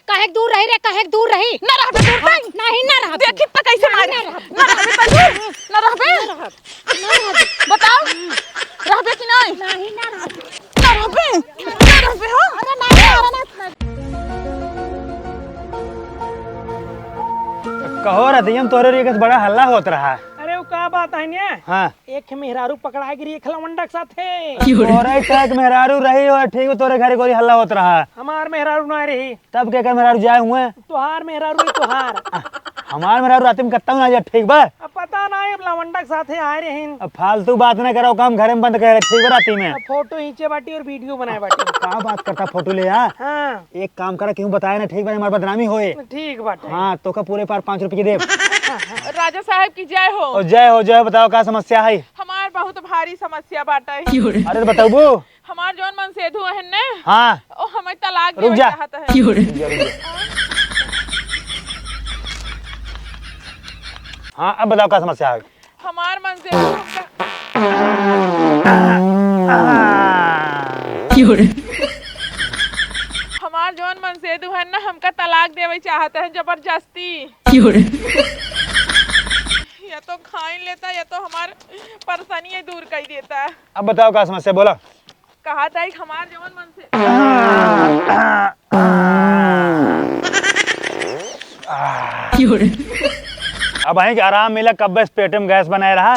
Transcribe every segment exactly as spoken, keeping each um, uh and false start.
काहे के दूर रही रे, काहे के दूर रही? ना रहबे दूर हाँ, तई। नहीं, ना रहब। देखी त कैसे नहीं, मारी। ना रहब। ना रहबे तई। ना रहबे। ना रहब। ना रहब। बताओ। रहबे कि नहीं? नहीं, ना रहब। ना रहबे। ना रहबे हो। अरे नहीं, अरे नहीं। कहो रतियम तोरे रे के बड़ा हल्ला होत रहा। अरे वो का बात है ने? हाँ। एक मेहरारू पकड़ाए गिरी एक लवंडा के साथे। तोरे का एक मेहरारू रही हो, ठीक हो, तोरे घरे गोरी हल्ला होत रहा। हमार मेहरारू ना रही। तब के कर मेहरारू जाए हुए? तोहार मेहरारू रही, तोहार। आ, हमार मेहरारू राती में कत्ता ना जाए, ठीक बा? अब पता ना, अब लवंडा के साथे आए रहीन। अब फालतू बात ना कराओ, काम घरे में बंद करे, ठीक बा राती में? अब फोटो खींचे बाटी और वीडियो बनाए बाटी। का बात करता फोटो ले यार? हाँ। एक काम करा, केहू बताए ना, ठीक बा, हमार बदनामी होए। ठीक बाटे। हाँ, तोका पूरे पार पाँच रुपये के देब। राजा साहब की जय हो। ओ जय हो, जय हो, बताओ का समस्या है? हमार बहुत भारी समस्या बाटे। अरे तो बताबू। हमार जौन मनसेधु हन ने, हाँ। ओ हमें तलाक रुक देवे जा। चाहत है। रुक जा, रुक जा। हाँ, अब बताओ का समस्या है? हमार मनसेधु हमका हमार जौन मनसेधु हन ना, हमका तलाक देवे चाहत है जबरदस्ती। या तो खाइन लेता या तो हमार परेशानी दूर कर देता। अब बताओ का समस्या, बोला। कहा था कि हमार जवन मन से अब अहीं के आराम मिला, कब्बे से पेटे में गैस बनाए रहा,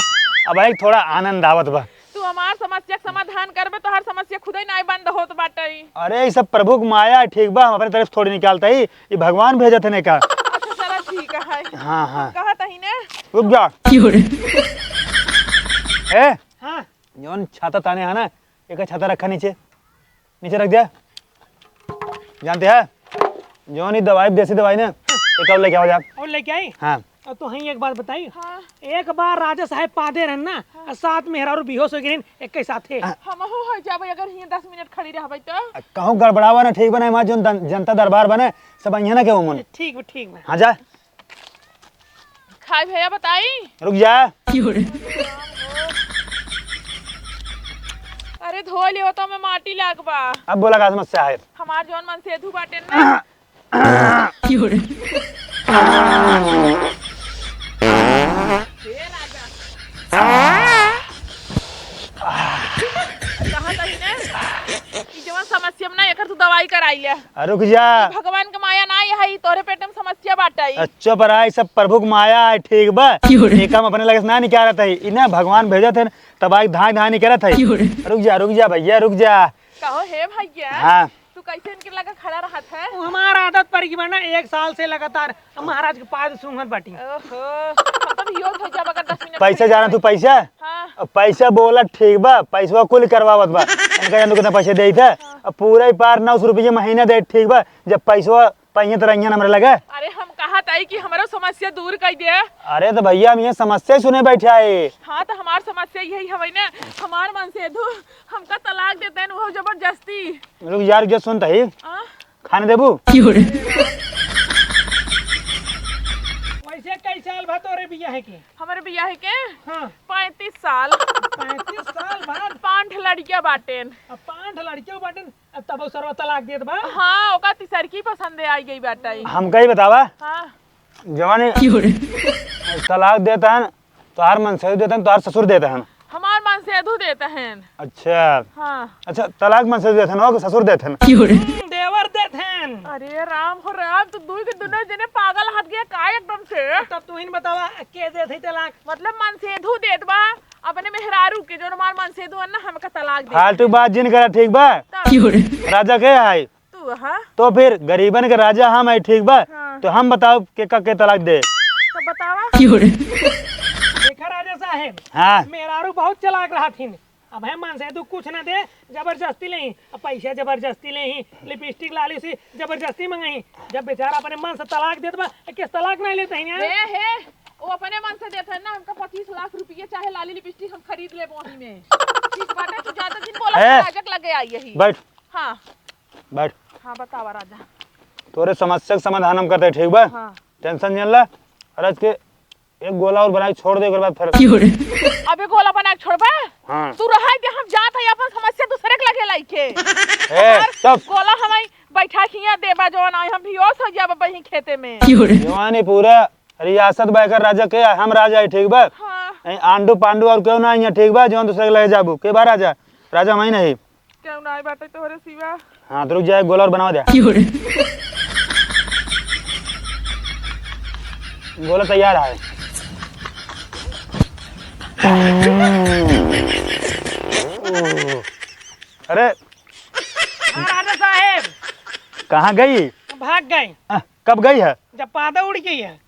अब अहीं के थोड़ा आनंद आवत बा। तू हमार समस्या के समाधान करबे, तोहार समस्या खुदे नाई बंद होत बाटे। अरे, ई सब प्रभु के माया है, ठीक बा, हम अपने तरफ से थोड़ी निकालता ही, ई भगवान भेजत है ने का। अच्छा, चला, ठीक है। हाँ, हाँ। कहत ही ने। रुक जा। ए, हाँ। जौन छाता ताने है ना, एक छाता रखा नीचे, नीचे रख दिया। जानते हैं, जौन ई दवाई, देसी दवाई ना, एक और लेके आओ जा। और लेके आई? हाँ। और तो हई एक बात बताई। हाँ। एक बार राजा साहेब पादे रहन ना, हाँ। और सात मेहरारू बेहोश हो गए एक के साथे। हाँ। हमहू हो जाबे अगर हियां दस मिनट खड़ी रहबे तो। आ, कहूँ गड़बड़ावा ना, ठीक बा ना, हमार जौन दन-, जनता दरबार बने, सब अइहें ना के उमन। ठीक बा, ठीक बा। हाँ जा। खाई भैया बताई। रुक जा। अरे धो लियो तो में माटी लाग बा। अब बोला का समस्या है? हमार जौन मनसेधु बाटे ना। हे राजा। कहा तही ने? ई जवन समस्या में ना, एकर तू दवाई कराई ले। आ, रुक जा। ई भगवान के माया ना, यह ई तोरे पेट में समस्या बाटे। अच्छा, पर आई सब प्रभु के माया है, ठीक बा? एक काम अपने लगे से ना निकालत है, इन्हें भगवान भेजत है, तब आई धाय धाय निकलत है। रुक जा, रुक जा भैया, रुक जा। कहो हे भैया। हाँ। तू कैसे इनके लगे खड़ा रहत है? वो हमार आदत पड़ गई बा ना, एक साल से लगातार अब महाराज के पाद सूंघत बाटी। ओहो, हम तो भी योत हो जाब अगर दस मिनट पैसा खड़ी जाना रहबे। तू पैसा? हाँ। अब पैसा बोला ठीक बा, पैसवा कुल करवावत बा। इनका जानू कितना पैसा देत है? हाँ। अब पूरा ही पार नौ सौ रुपये महीना दे, ठीक बा? जब पैसवा पहिए तो रहिए हमरे लगे। अरे हम कहत हई कि हमरो समस्या दूर कर दे। अरे तो भैया हम ये समस्या ही सुने बैठे आए। हाँ तो हमार समस्या यही हवे ना, हमार मनसेधु हमका तलाक देते हैं वो जबरदस्ती। रुक यार, जो सुनता ही। आ? खाने देबू? वैसे कई साल भा तोरे बियाह के? हमरे बियाह के? हाँ। पैंतीस साल। पैंतीस साल बाद? पाँच लड़कियां बाटेन। अब पाँच लड़कियों बाटेन, अब तब सरवा तलाक देत बा? हाँ, ओका तिसरकी पसंद आई गई बाटे। हमका ही बतावा। हाँ। जवानी तलाक देता है, तोहार मनसेधु देत हन, तोहार ससुर देत हन? हमार मनसेधु देत हन। अच्छा। हाँ। अच्छा, तलाक मनसेधु देत हन, हो कि ससुर देत हन? हम्म, देवर देत हन। अरे राम हो राम, तू दुई के दुनो जने पागल हट गया का एकदम से? तब तू ही न बतावा, के देत है तलाक? मतलब मनसेधु देत बा अपने मेहरारू के, जो हमार मनसेधु हन ना, हमका तलाक दे। फालतू बात जिन करा, ठीक बा? तब। राजा के है? तू, हाँ? तो फिर गरीबन के राजा हम है, ठीक बा? हाँ। तो हम बताओ के का के तलाक दे? तो बतावा। देखा राजा साहेब, हाँ। मेहरारू बहुत चालाक रहथिन। अब है मनसेधु कुछ ना दे, जबरदस्ती लेही। अब पैसा जबरदस्ती लेही, लिपस्टिक लाली से जबरदस्ती मंगाई। जब बेचारा अपने मन से तलाक देत बा, किस तलाक नहीं लेते हैं यार? हे, हे, वो अपने मन से देते हैं ना, हमका पच्चीस लाख रुपये चाहे लाली लिपस्टिक हम खरीद लेबो वहीं में। ठीक बाटे, तू ज्यादा दिन बोला, हे। राजा के लगे आई यही। बैठ। हाँ। बैठ। हाँ, बतावा राजा। तोरे समस्या के समाधान हम करते, ठीक बा? हाँ। टेंशन जन ला। अरे आज के एक गोला और बना के छोड़ दे, ओकर बाद फिर। अबे गोला बना के छोड़बा? हाँ। तू रहा दे, हम जात है अपन समस्या दूसरे के लगे लाइके। ए, हमार चुप। गोला हमारी बैठा खिया देबा जवन आई, हम बेहोश हो जाबा बही खेते में। जवानी पूरा रियासत बा एकर राजा के, हम राजा है, ठीक बा? हाँ। ए, आंडू पांडू और केहू ना आई, ठीक बा? जवन दूसरे के लगे जाबू, के बा राजा? राजा वही नहीं। केहू ना आई बाटे तोहरे सिवा। हाँ, तो रुक जा, एक गोला और बनावा दे। गोला तैयार है। अरे, हाँ, राजा साहेब। कहाँ गई? भाग गई। आ, कब गई है? जब पादा उड़ गई है।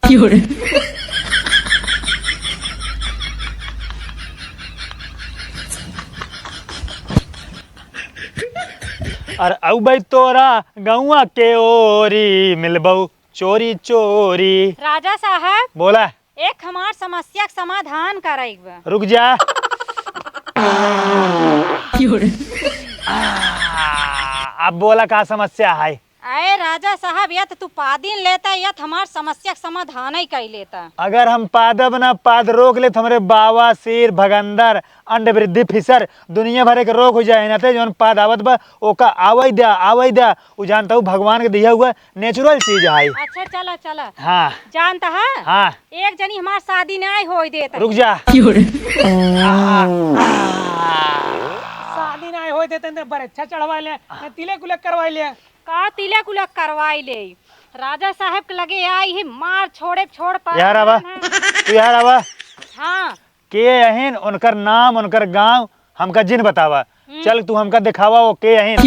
अरे अउबई तोरा गौवा के ओरी, मिलबऊ चोरी चोरी। राजा साहब। बोला। एक हमार समस्या के समाधान कराई बा। रुक जा। आ, अब बोला का समस्या है? अरे राजा साहब, या तो तू पादिन लेता, या तो हमार समस्या के समाधान ही कर लेता। अगर हम पादब ना, पाद रोक ले तो हमरे बाबा, सिर, भगंदर, अंड वृद्धि फिसर, दुनिया भर के रोग हो जाए ना, ते जौन पाद आवत बा, ओका आवै द्या, आवै द्या। उ जानता हूँ, भगवान के दिया हुआ natural चीज है। अच्छा, चला, चला। हाँ। जानता है? हाँ। एक जनी हमार शादी नाय होय देत है। रुक जा। शादी नाय होय देत है, तो बरच्छा चढ़वा ले, ना तिलक उलक करवा ले। का तिलक उलक करवाई ले? राजा साहब के लगे आई ही, मार छोड़े, छोड़ पा यार आवा। तू यार आवा। हाँ। के अहिन, उनकर नाम, उनकर गाँव हमका जिन बतावा। हम्म। चल, तू हमका देखावा, वो के अहिन।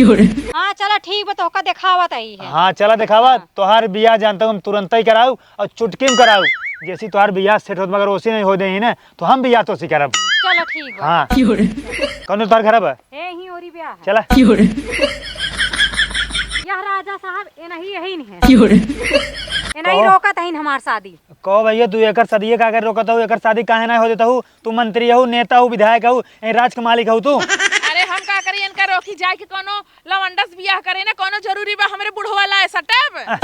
हाँ, चला, ठीक बा, तोहका देखावत आई है। हाँ, चला देखावा। हाँ। तोहार बियाह जानता हूँ हम तुरंत ही कराऊ और चुटकी में कराऊ। जैसी तोहार बियाह सेट होत, मगर ओसी नहीं हो देही ना, तो हम बियाह तोसी करब। चला, ठीक बा। हाँ। कौन तोहार घर बा? ए, ही ओरी बियाह है। चला। यह राजा साहब, ए नहीं, यही नहीं है। ए नहीं कहो। रोकत है हमार शादी। कहो भैया, तू एकर शादी का कर रोकत हूँ? एकर शादी काहे ना हो देता हूँ? तू मंत्री हऊ, नेता हऊ, विधायक हऊ, ए, राज के मालिक हऊ तू। अरे हम का करी, इनका रोकी जाए कि कोनो लवंडस बियाह करे ना, कोनो जरूरी बा हमरे बुढ़वा लाए सटब?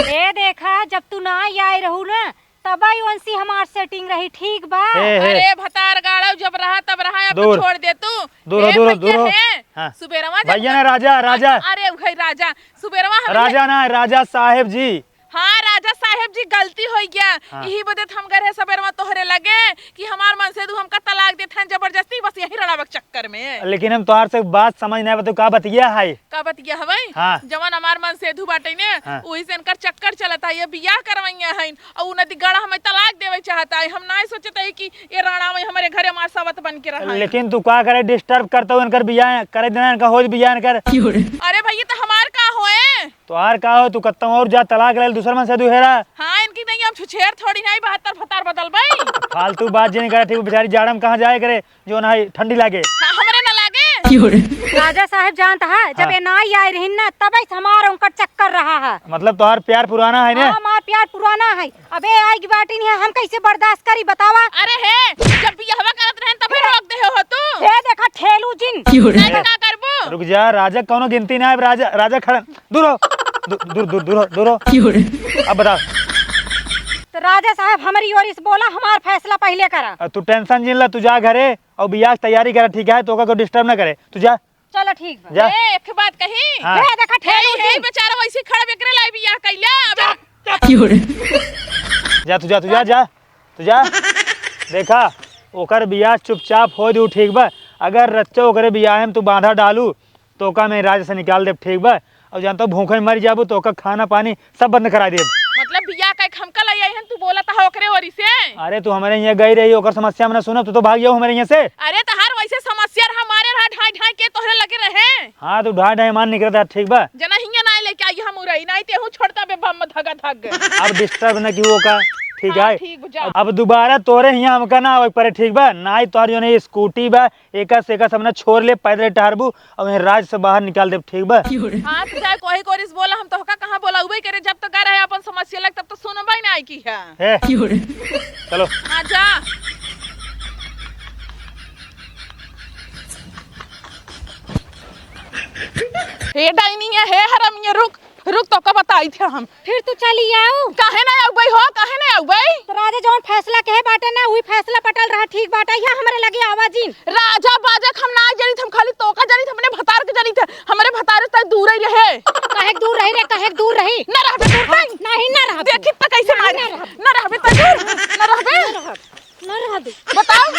ए देखा, जब तू ना आए रहू ना, तब आई उनसी हमार setting रही, ठीक बा? हे, हे। अरे भतार गाड़व जब रहा तब रहा, अब तो दूर। छोड़ दे तू। दूर हो, ए दूर हो, भैया दूर हो। हे, हाँ। सुबेरवा जब भैया ना राजा, राजा। अरे उहे राजा, सुबेरवा हम राजा ना, राजा साहेब जी। हाँ, राजा साहेब जी, गलती होइ गया। हाँ। यही बदे त हम गए रहे सबेरवा तोहरे लगे कि हमार मनसेधू हमका तलाक देत हैं जबरदस्ती, बस यही रड़ावक चक्कर में। लेकिन हम तोहार से बात समझ नहीं बतू, का बतिया है? का बतिया हवई? हाँ। जवन हमार मनसेधू बाटे ने, हाँ। वही से इनकर चक्कर चलत है, ये बियाह करवैया हैं, और उ नदी गड़ा हमें तलाक देवे चाहता है। हम नहीं सोचत है कि ये राणा में हमारे घरे हमार सवत बन के रहा है। लेकिन तू का करे, disturb करता हूँ इनकर बियाह, करे देना इनका, हो बियाह इनकर। अरे भैया, तो हमार का होए? तोहार का हो, तू कत्ता और जा, तलाक ले, दूसर मनसेधू हेरा। हाँ, इनकी नहीं, हम छुछेर थोड़ी नहीं, बहत्तर भतार बदल भाई। फालतू बात जे नहीं करे, ठीक, बेचारी जाड़ा में कहाँ जाए करे, जो ना है, ठंडी लागे। हाँ, हमरे ना लागे। राजा साहब जानता है, जब हाँ। ये ना आई रही ना, तब से हमार उनकर चक्कर रहा है। मतलब तोहार प्यार पुराना है ना? हाँ, हमार प्यार पुराना है। अबे आई की बाटी नहीं है, हम कैसे बर्दाश्त करी बतावा? अरे हे, जब बियाहवा करत रहन तबे रोक दे हो तू। ए देखा ठेलू जिन। की हो रे? नहीं तो का करबू? रुक जा, राजा कौनो गिनती ना है, राजा, राजा खड़ा, दूर हो, दू-, दूर, दूर, दूर हो, दूर हो। की हो रे? अब बता। तो राजा साहब हमारी ओर से बोला, हमार फैसला पहले करा। अब तू tension जिन ला, तू जा घरे और बियाह की तैयारी करा, ठीक है? तो ओका कोई disturb ना करे, तू जा। चलो ठीक बा। जा। ए, एक बात कही। हाँ। ए, देखा, ठेलू ए, ए, जी। बेचारा वैसे खड़ा बेकरे लाई बियाह कैले। अब जा, जा। की हो रे? जा, तू जा, तू जा, जा। तू जा। देखा, ओकर बियाह चुपचाप हो दू, ठीक बा? अगर रच्चो ओकरे बियाह में तू बाधा डालू, तो ओका मैं राज से निकाल देब, ठीक बा? और जानता हूँ, भूखे मर जाबू, तो ओकर खाना पानी सब बंद करा देब। मतलब बियाह कइके हमका लइ आई हन, तू बोलत हा ओकरे ओरी से? अरे तू हमरे हियाँ गई रही, ओकर समस्या में ना सुनब, तू तो भाग जाऊ हमरे हियाँ से। अरे तहार वैसे समस्या रहा, मारे रहा ढाई ढाई के तोहरे लगे रहे। हाँ, तू ढाई ढाई मान निकलत है, ठीक बा? जना हियाँ ना लेके आई हम उरई, नहीं तेहू छोड़ता बे बम धगा धग। अब disturb न की ओका, ठीक हाँ, है? ठीक बा, जा। अब दोबारा तोरे हियाँ हमका ना आवे पड़े, ठीक बा? नाई तोहर जो नहीं scooty बा, एका से एका सब ना छोड़ ले, पैदल टहरबू, और वहीं राज से बाहर निकाल देब, ठीक बा? हाँ, तो जाए कोही कोरिस बोला, हम तोहका कहाँ बोलाउबे करे, जब तो गा रहे अपन समस्या लग, तब तो सुनबे ना आई की है। हे। चलो। हाँ, जा। हे डाइनिया, हे हरामिया, रुक। रुक, तोका बताई थे हम। फिर तू चली आऊ। काहे ना आउबई हो, काहे ना आउबई? तो राजा जौन फैसला कहे बाटे ना, उही फैसला पटल रहा, ठीक बाटे, या हमरे लगे आवा जिन। राजा बाजा के हम ना जानी थे, हम खाली तोका जानी थे, हमरे भतार के जानी थे, हमरे भतार से दूर ही रहे। काहे के दूर रही रे, काहे के दूर रही? ना रहबे दूर तई। नहीं, ना रहबे। देखी त कैसे ना, मारे। ना रहबे। ना रहबे त दूर, ना रहबे। ना रहब। ना रहबे। बताओ,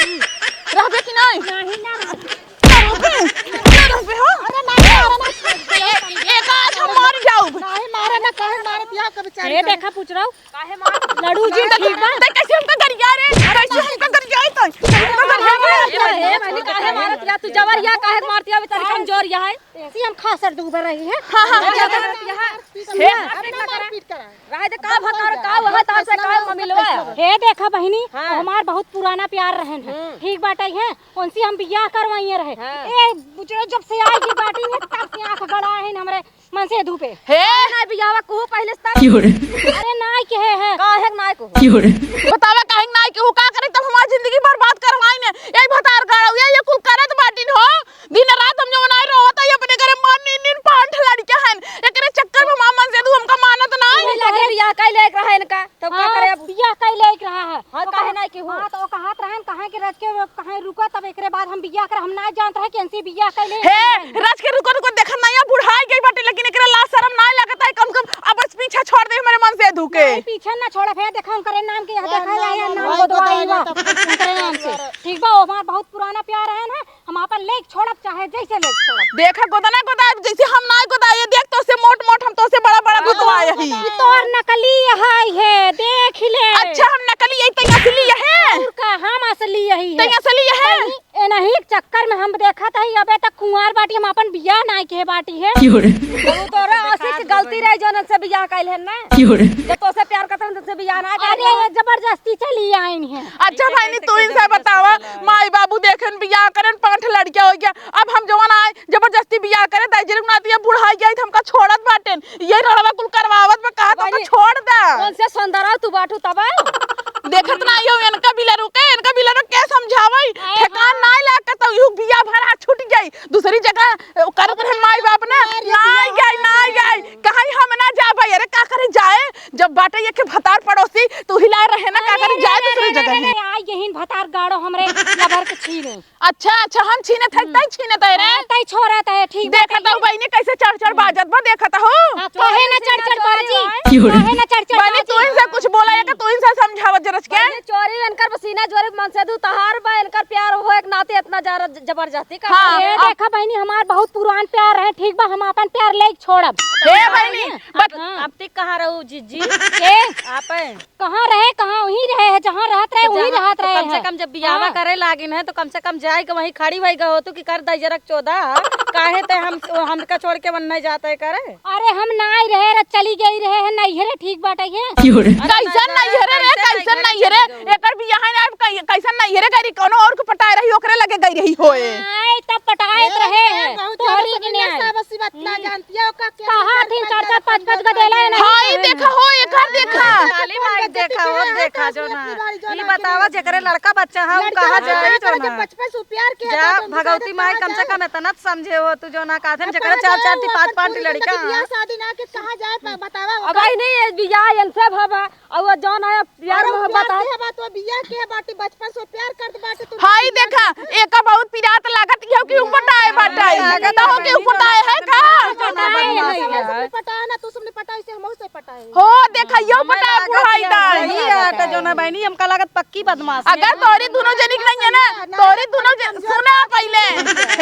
रहबे कि नहीं? नहीं, ना रहब। ना रहबे, ना रहबे हो? अरे नहीं, अरे नहीं। ए-, ए-, एक आज हम मर जाउब। नहीं, मारे ना, काहे मारत या कभी चारी ए, कभी। देखा, पूछ रहा हूँ। काहे मारत? लड़ू जी, ठीक बा? तै कैसे हमका गरिया रे? कैसे हमका गरिया है तै? कैसे हमका गरिया रे? ए, ए, ए, काहे मारत या? तू जबर या काहे मारत या? बेचारी कमजोर या है। ऐसी हम खासर दूबर रही है। हाँ, हाँ, हाँ, हाँ। यहाँ, यहाँ। हे, अरे ना मारपीट करा। रहे दे, का भतार, का वह तार से, का ममिलवा। हे देखा बहिनी, हाँ। हमार बहुत पुराना प्यार रहन है। हम्म। ठीक बाटे है, उनसे हम बियाह करवाइए रहे। हाँ। ए, बुचड़ो जब से आई की बाटी है, तब से आँख गड़ा है हमरे मनसेधू पे। हे! ना बियाहवा कहू पहिले से तब। क्यों रे? अरे नाई के है, है। काहे के नाई कहू? क्यों रे? बतावा काहे के नाई कहू, का करे तब हमार जिंदगी बर्बाद करवाइन। यही भतार गड़ाऊ, ये, ये कुल करत बाटिन हो। दिन रात हम जवन आए रहत है अपने घरे, मार नीन नीन पांठ लड़के हन। एकरे चक्कर में हमार मनसेधू हमका मानत नाई। तू लगे बियाह कइले एक रहा इनका, तब का हाँ, करे अब? बियाह कइले एक रहा है। हाँ, ओका काहे नाई केहू? हाँ, तो ओका हाथ रहन, कहाँ के रच के, कहाँ रुका, तब एकरे बाद हम बियाह कर, हम ना जानत रहे कि इनसे बियाह कइले। हे, रच के रुको, रुको, देखत नाई है, बुढ़ाई गई बाटे, लेकिन एकरे लाज शरम नाई लगत है, कम से कम अब बस पीछा छोड़ दे हमरे मनसेधू के। नहीं, पीछा ना छोड़ब, हे, देखा, उनकरे नाम के यहाँ देखा जाए, नाम गोदवाई बा, उनकरे नाम से। ठीक बा, वो हमार बहुत पुराना प्यार रहन है, हम आपन लेके छोड़ब, चाहे जैसे लेके छोड़ब। देखा, गोदना गोदा, जैसे हम नाई गोदा, ये देख, तोसे मोट मोट, हम तोसे बड़ा बड़ा गोदवा यही। ई तोर नकली है, है, देख ले। अच्छा, हम नकली है, तै असली है। और का, हम असली यही है। तै असली है। बहिनी, ए नहीं, चक्कर में हम देखत है, अबे तक कुंवार बाटी, हम आपन बियाह नाई के बाटी है। क्यों रे? तो तोरा असी के गलती रही, जौन से बियाह कइल है ना। क्यों रे? जब तोसे प्यार करत रहन, तोसे बियाह ना कइल अरे, है। जबरदस्ती चली आइन है। अच्छा भाई, तू इनसे बतावा, माई बाबू देखन बियाह करन, पांठ लड़किया हो गया, अब हम जवन आए जबरदस्ती बियाह करे, दाई जी लोग नाती अब बुढ़ाई गई, हमका छोड़त बाटेन, ये रड़वा कुल करवावत बा, कहा तो छोड़ दा। कौन से संदरा तू बाटू तब? देखत ना यो इनका बिलरू के, इनका बिलरू के समझावई, ठेकान ना लागत, तो यू बियाह भरा छूट जाई, दूसरी जगह करत रहे माई बाप ना, नाई गई, नाई गई, कहीं हम ना जाबे, अरे का करे जाए, जब बाटे ये के भतार पड़ोसी, तू हिला रहे ना, का करे जाए दूसरी जगह। आई यही भतार गाड़ो हमरे लभर के छीने। अच्छा, अच्छा, हम छीनत है, तै छीनत है रे। हाँ, तै छोड़त है, ठीक बात है। देखत हूँ बहिनी कैसे चढ़ चढ़ बाजत बा, देखत हूँ। हाँ, काहे ना चढ़ चढ़ बाजी? काहे ना चढ़ चढ़ बाजी? बहिनी, तू इनसे कुछ बोला है कि तू इनसे समझावत जरस के? बहिनी, चोरी इनकर पसीना जोरे मनसेधू तहार बा, इनकर प्यार हो एक नाते इतना जरा जबरदस्ती कर। हाँ, ये देखा बहिनी, हमार बहुत पुरान प्यार है, ठीक बा, हम आपन प्यार लेके छोड़ब। हे बहिनी, बत- अब, अब तक कहाँ रहू जीजी? के? आप कहाँ रहे, कहाँ वहीं रहे है, जहाँ रहत रहे, तो वहीं जहाँ, रहत तो रहे कम से है। कम जब बियाहवा हाँ। करे लागिन है, तो कम से कम जाए के वहीं खड़ी भई गए हो तू कि कर दई जरक चोदा, काहे ते हम, हमका छोड़ के मन नहीं जाते करे। अरे हम नाई रहे रे, चली गई रहे है, नैहरे ठीक बाटे है। क्यों रे? अरे कैसन नैहरे रे, कैसन नैहरे? एकर बियाह है ना, अब कै-, कैसन नैहरे गई रही, कौनो और को पटाए रही, ओकरे लगे गई रही होए। नाई, तब पटाए रहे है, तोहरी के नाई। बस बात ना जानती है, ओका कहा थी चार चार पाँच पाँच गदेला है ना। हाँ, ई देखा हो, एकर देखा। काली माई देखा, वो देखा जो ना। ई बतावा, जेकरे लड़का बच्चा है, वो कहाँ जाए जो ना। बचपन से प्यार किया जा, भगवती माई, कम से कम इतना तो समझे हो तू जो ना, कहते जेकरे चार चार टी पाँच पाँच टी लड़का। बियाह शादी ना के कहाँ जाए, बतावा। अब आई नहीं, ये बियाह इनसे भवा, और वो जौन है, प्यार मोहब्बत है। बात, वो बियाह के बाटे, बचपन से प्यार करत बाटे, तू हाय देखा, एका बहुत पिरात लागत, यहू के ऊपर टाए बाटे। लागत तो के ऊपर टाए है का? पटाए है। पटाए ना, तू सबने पटाए से, हमहू से पटाए। हो, देखा, यो पटाए बुढ़ाई दाई। ई है तो जो ना बहनी, हमका लागत पक्की बदमाश है। अगर तोरी दोनों जनी के नहीं है ना, तोरी दोनों जन, सुना पहले।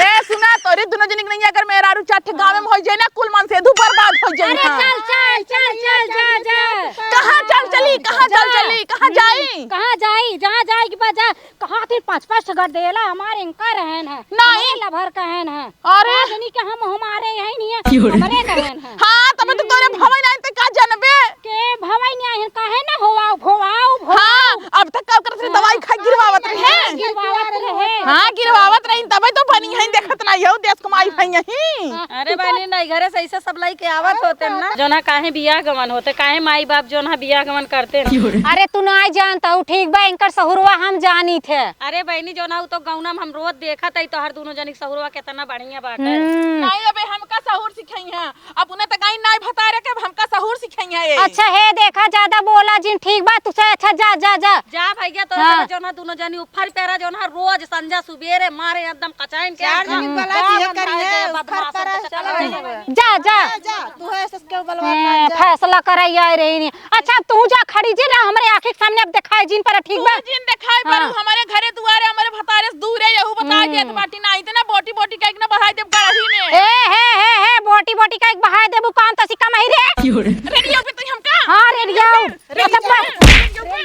हे, सुना, तोरी दोनों जनी के नहीं है, अगर मेहरारू चार ठे गाँव में हो जाए ना, कुल मनसेधू बर्बाद हो जाए। अरे, हाँ। चल, चल, चल, चल, जा, जा। कहाँ चल चली? कहाँ चल चली? कहाँ जाई? कहाँ जाई? जहाँ जाए के बा जा। कहाँ थे पाँच पाँच ठे गदेला हमारे इनका रहन है। नहीं। हमारे लभर कहन है। अरे। का जनी के हम हमारे यही नहीं है। क्यों रे? हमारे कहन है। हाँ, तब तो तोरे भवई नहीं तो का जनबे? के भवई नहीं है, काहे ना होवाओ, भोवाओ, भोवाओ। हाँ, अब तक का करत रहे, हाँ। दवाई खाई गिरवावत रहे। हाँ, गिरवावत रहे। हाँ, गिरवावत रही, तबे तो बनी है, देखत ना यहू देश कमाई भई यही। हाँ, अरे तू बहनी, तो घरे से ऐसे सब लइके आवत होते ना। जौन है काहे बियाह गवन होते, काहे माई बाप जौन है बियाह गवन करते ना। अरे तू नाहीं जानत हऊ, ठीक बा, इनकर सहुरवा हम जानी थे। अरे बहिनी, जौन है उ तो गौना में हम रोज देखत हई, तोहर दुनो जनी के सहुरवा केतना बढ़िया बाटे। हम्म। नाहीं, अबे हमका सहूर सिखइहैं। अपने त गई नाई भतारे के, अब हमका सहूर सिखइहैं ए। अच्छा हे, देखा, ज्यादा बोला जिन, ठीक बा, तुसे अच्छा जा, जा, जा। जा भैया, तो हाँ। जौन है दुनो जनी उफर पेरा, जौन है रोज संझा सुबेरे मारे एकदम कचाइन के। चार जनी हम्म। बला दिए करिए, उफर पेरा, चला भैया। जा, जा। जा, जा, तू है सस के बलवा हैं, जा। फैसला कराई आए रही नहीं। अच्छा, अब तू जा खड़ी जिन रहा हमरे आँखी के सामने, अब देखाई जिन पर, ठीक बा? तू जिन देखाई पर, हाँ। हमरे घरे दुआरे हमरे भतारे से दूरे यहू बताई देत हम्म। बाटी ना, इतना बोटी बोटी कइके ना बढ़ाई देब गड़ही में। ए, हे, हे, हे, बोटी बोटी कइके बढ़ाई देबू, काम तो सिक्का मही रे। रेडियो पे तो हमका? हाँ, रेडियो। रेडियो अच्छा, पे, बस। रेडियो पे।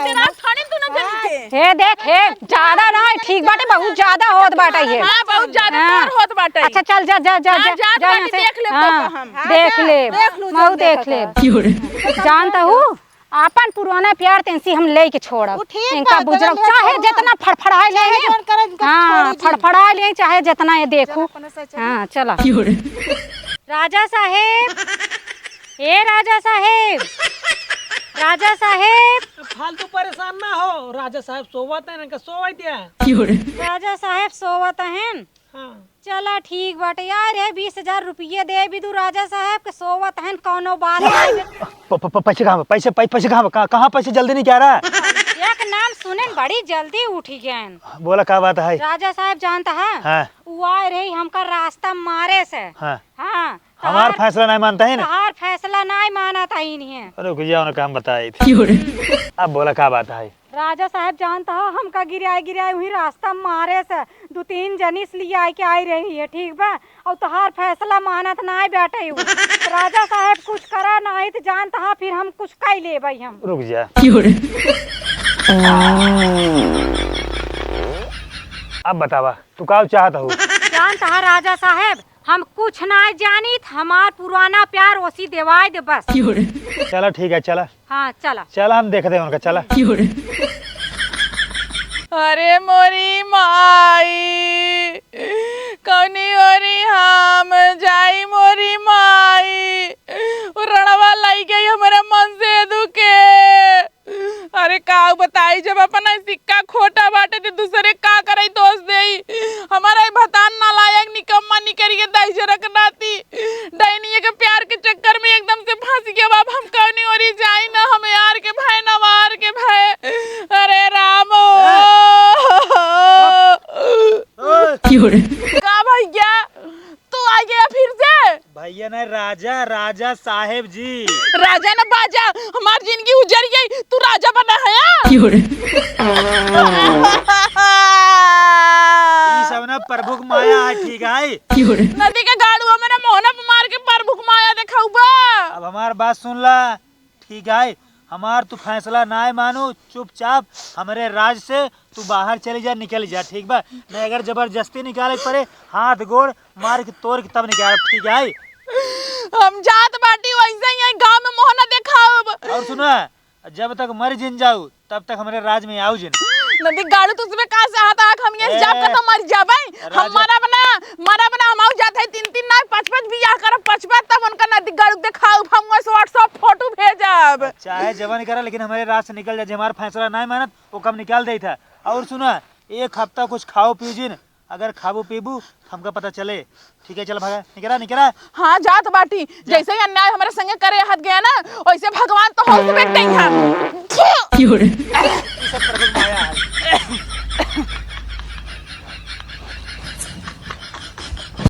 तेरा थाने तू ना जनी के। हे देख, हे, ज्यादा ना, ठीक बाटे, बहुत ज्यादा होत बाटे ये। हाँ, बहुत ज्यादा हाँ। तोर होत बाटे। अच्छा, चल, जा, जा, जा, हाँ, जा, जात जा बाटी, यहाँ से। देख ले हाँ, तो हम। देख हाँ, ले, देख लू, महू जब देख देखत ले। है। जानत हऊ, आपन पुराना प्यार तेनसी हम लेके छोड़ब। वो ठीक इनका बा, बुजरब, जवन चाहे लेके जितना फड़फड़ाए ले, चाहे जवन करे, इनका हाँ, छोड़ी जी। फड़फड़ाए ले, चाहे जितना ये देखू। चल, अपने से चली। हाँ, चला। राजा साहेब, ए राजा साहेब, राजा साहेब। फालतू परेशान ना हो, राजा साहेब सोवत हैं, इनका सोवै दिया। राजा साहेब सोवत हैं। हाँ। चला ठीक बाटे यार, ये बीस हजार रुपये दे भी दू राजा साहेब के, सोवत हैं, कौनो बात नहीं। प-, प-, प-, पैसे कहाँ बा? पैसे, पै-, पैसे कहाँ बा? कहाँ, कहाँ पैसे जल्दी नहीं क्या रहा? एक नाम सुनेन, बड़ी जल्दी उठी गएन। बोला का बात है? राजा साहेब जानत है? हाँ। उ आए रही हमका रास्ता मारे से। हाँ। हाँ। हमार तहार, फैसला नहीं मानत है ना? तहार फैसला नहीं मानत है इन्हें। रुक जाओ ना, काम बताई थी। अब बोला का बात है? राजा साहेब जानत ह, हमका गिराए गिराए वही रास्ता मारे से दू तीन जनी से लियाए के आई रही है, ठीक बा? और तोहार फैसला मानत नाय बाटे उ। राजा साहेब कुछ करा नाहीं त जानत ह, फिर हम कुछ कई लेबै हम। रुक जा। अब बतावा, तू का चाहत हो? जानत ह राजा साहेब, हम कुछ नाय जानित, हमार पुराना प्यार ओसी देवाय दे बस। चला ठीक है, चला। हाँ, चला। चला, हम देखते हैं उनका, चला। अरे मोरी माई, कौनी ओरी हम जाई मोरी माई, उ रणवा लई गई हमरे मनसेदू के। अरे का बताई, जब अपना सिक्का खोटा बाटे त दूसरे का करे दोष देई। हमारा ई भतार नालायक निकम्मा निकरी के दहिजरक नाती। डैनिया के प्यार के चक्कर में एकदम से फंस गया। अब हम कौनी ओरी जाई ना, हम यार के भय ना वार के भय। अरे राम। ए! का भैया, तू आ गया फिर से? भैया नहीं, राजा, राजा साहेब जी। राजा न बाजा, हमार जिंदगी उजर गई, तू राजा बना है या? ई सब ना प्रभु क माया है, ठीक है? नदी के गाड़ू हमारा मोहना पे मार के प्रभु क माया देखाउबा। अब हमार बात सुन ला, ठीक है? हमार तू फैसला ना मानू, चुपचाप हमरे राज से तू बाहर चली जा, निकल जा, ठीक बा? नहीं अगर जबरदस्ती निकाले के पड़े, हाथ गोड़ मार के तोड़ के तब निकालब, ठीक है? हम जात बाटी, वैसे ही गाँव में मोहना देखाउब। और सुना, जब तक मर जिन जाऊ, तब तक हमरे राज में आऊ जिन। नदी गाड़ू, तुझमें का चाहत है कि हम ये ए, जाब का तो मर जाबे? हम राजा मरब ना, मरब ना, हम आऊ जात है, तीन तीन ना, पाँच पाँच बियाह करब, पाँच पाँच, तब उनका नदी गाड़ू देखाउब, हम वैसे WhatsApp फोटो भेजब। चाहे जवन करा, लेकिन हमरे राज से निकल जा, जे हमार फैसला ना मानत, वो कम निकाल देत है। और सुना, एक हफ्ता कुछ खाओ पियो जिन, अगर खाबू पीबू, हमका पता चले। ठीक है, चल भागा, निकरा, निकरा। हाँ, जात बाटी। जा। जैसे ही अन्याय हमरे संगे करे हत गया ना, वैसे भगवान तो हमसे बैठ गई हैं।